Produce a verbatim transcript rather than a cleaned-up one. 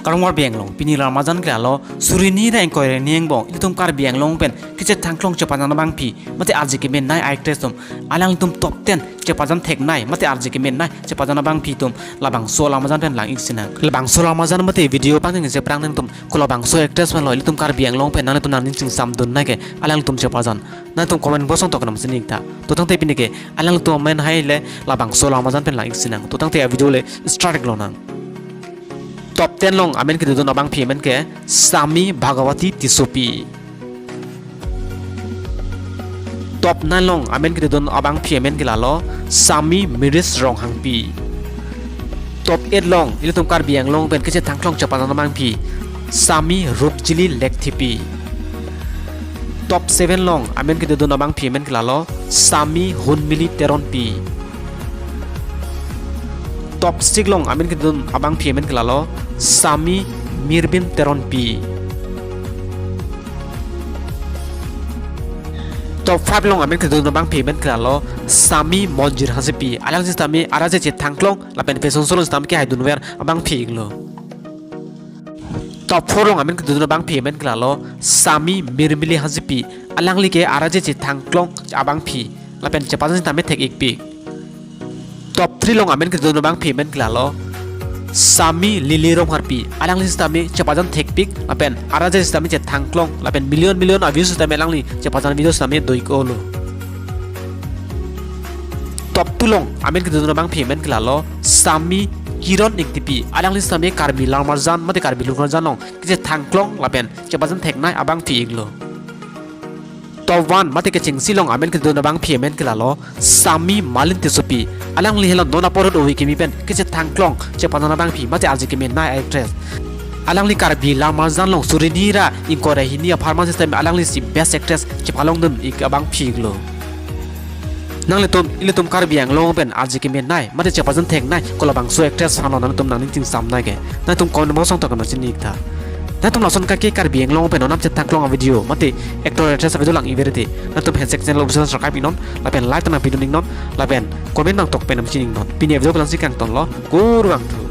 Karong Karbi Anglong, pini lamazan ke lalo, suri hini ra ingkoi ra hini angbong, ilitum Karbi Anglong pen kachethangklong chepajam abangpi, mate arje kemenei a-actress atum, alanglitum top ten chepajam theknei, mate arje kemenei chepajam abangpi atum, labangso lamazan pen lang-ik sinang. Labangso lamazan mate video pangcheng si aphrang nangtum, ko labangso actress pen lo ilitum Karbi Anglong pen nangtum nangning chingsamdun nai ke, alanglitum chepajam. Nangtum comment box along tok nam sining tha. To tangte pini ke, alanglitum amen hai le, labangso lamazan pen lang-ik sinang. To tangte a-video le start lonang. Top ten along amen kedodun abangpi amen ke Sami Bhagawati Tissopi. Top nine along amen kedodun abangpi amen ke lalo Sami Miris Ronghangpi. Top eight along ilitum Karbi Anglong pen kachethangklong chepajam abangpi Sami Rupjili Lekthepi. Top seven along amen kedodun abangpi amen ke lalo Sami Hunmili Teronpi. Top six along amen kedodun abangpi amen ke lalo Sami Mirbin Teronpi. Top five along amen kedodun abangpi amen ke lalo Sami Monjir Hansepi. Alangli sitame arje chethangklong lapen fashion show along sitame kehaidunver abangpi-iklo. Top four along amen kedodun abangpi amen ke lalo Sami Mirmili Hansepi. Alangli ke arje chethangklong abangpi lapen chepajam sitame thek-ikpik. Top three along amen kedodun abangpi amen ke lalo Sami Lily Rongharpi. Alangli sitame chepajam thekpik lapen arje sitame chethangklong lapen million million a-views sitame alangli chepajam video sitame do-ik-olo. Top two along amen kedodun abangpi amen ke lalo Sami Kiron Ingtipi. Alangli sitame Karbi Lamarjan mate Karbi Lungarjan along kachethangklong lapen chepajam theknei abangpi-iklo. Top one mate kechengsi along amen kedodun abangpi amen ke lalo Sami Malin Tissopi. Alangli helo non apor ahut ove kimi pen kachethangklong chepajam abangpi mate arje kemenei a-actress. Alangli Karbi Lamarjan along suri hini ra ingkoi ra hini apharman sitame alangli si best actress chepalongdun-ik abangpi-iklo. Nanglitum, ilitum Karbi Anglong pen arje kemenei mate chepajam theknei ko labangso actress aphan lo, nangtum nangning chingsamnei ke, nangtum comment box along tok nam sining tha. Nangtum lason kake Karbi Anglong pen onam chethangklong a-video mate actor actress a-video lang-ik verete, nangtum handshake channel official subscribe-iknon lapen like ta nangpidun-iknon lapen comment nangtok pen nam sining-iknon. Pini a-video ke la-ansi kangtonlo, kurvangthu.